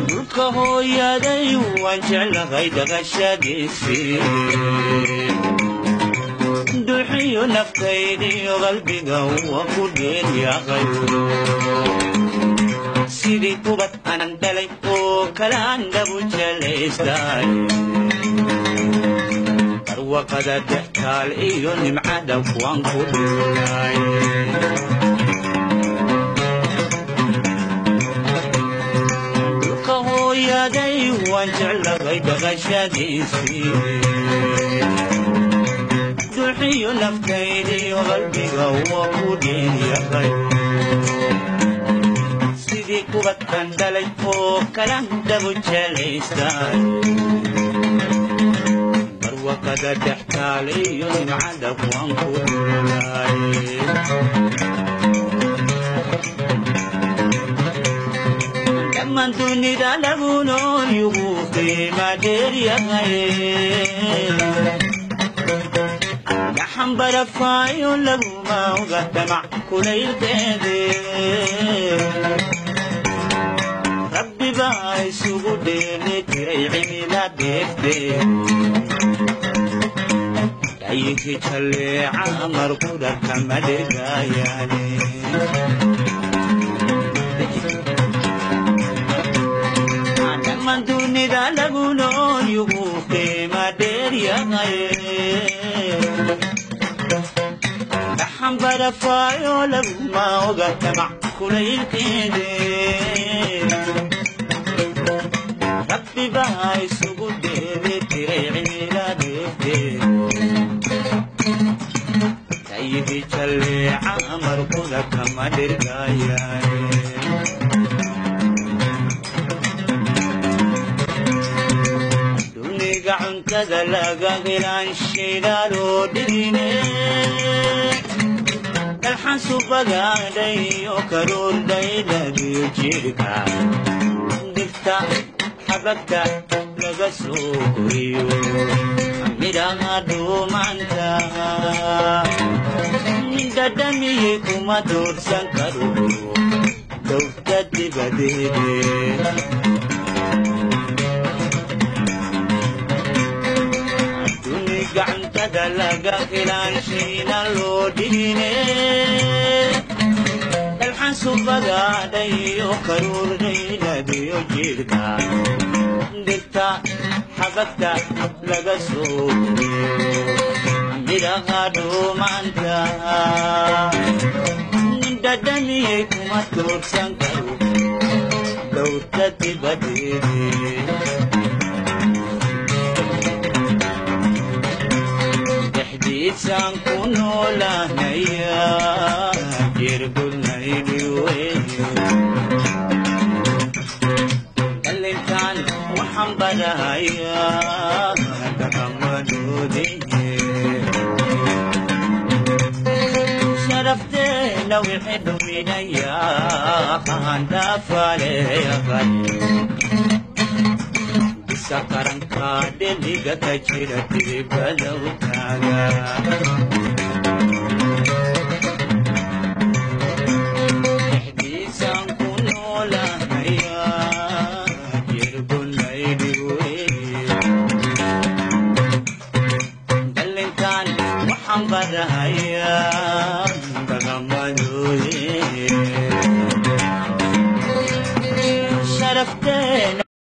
Dhulka hooyaday waan jeclahay dhaqashadiisii, duxiyo naftaydiyo qalbiga waa ku dheeryahay. Sidii kubad anan dhalay oo kalaan dhabu jelaystay, barwaqada dhextaal iyo nimcada waan ku dhulay. Dhulka hooyaday waan jeclahay dhaqashadiisii, duxiyo naftaydiyo qalbiga waa ku dheeryahay. Sidii kubadkan dhalay oo kalan dhabu jelaystay, barwaqada dhextaal iyo nimcada waan ku dhulay. Dhammaan dunida lagu nool yugu qiima dheeryahay, dhaxan barafaayo laguma oga damac kulaylkeede. Rabbi baa isugu dheeli tiray cimila dheefte, dhayihii jalleeca marqudha kama dhergaayaane. Dhammaan dunida lagu nool yugu qiima dheeryahay, dhaxan barafaayo laguma oga damac kulaylkeede. Rabbi baa isugu dheeli tiray cimila dheefte, tayihii jalleeca marqudha kama dhergaayaane. Duniga cuntada laga helaan shidaaloo dhigine, dalxan subagaadhayo karuur dhayladiyo jidhka, dhirta xabagta laga soo koriyo, midhaha dhuumanta dhadhamiyey kuma doorsan karo dowta dibadeede. Duniga cuntada laga helaan shayna loo dhigine, dalxan subagaadhayo karuur dhayladiyo jidhka, dhirta xabagta laga soo koriyo, midhaha dhuumanta dhadhamiyey kuma doorsan karo dowta dibadeede. Dhexdiisaan ku noolaanaya jirgudnaydhiwe, dhalintaan waxaan barahayaa dhaqamadoodiye. Sharafteena wixii dhuminaya handhaafaleeyaqay, bisa qaranka dheliga ka jira diribadow taaga. Dhexdiisaan ku noolaanaya jirgunaydhiwe, dhalintaan waxaan barahayaa dhaqamadoodiye. Sharafteena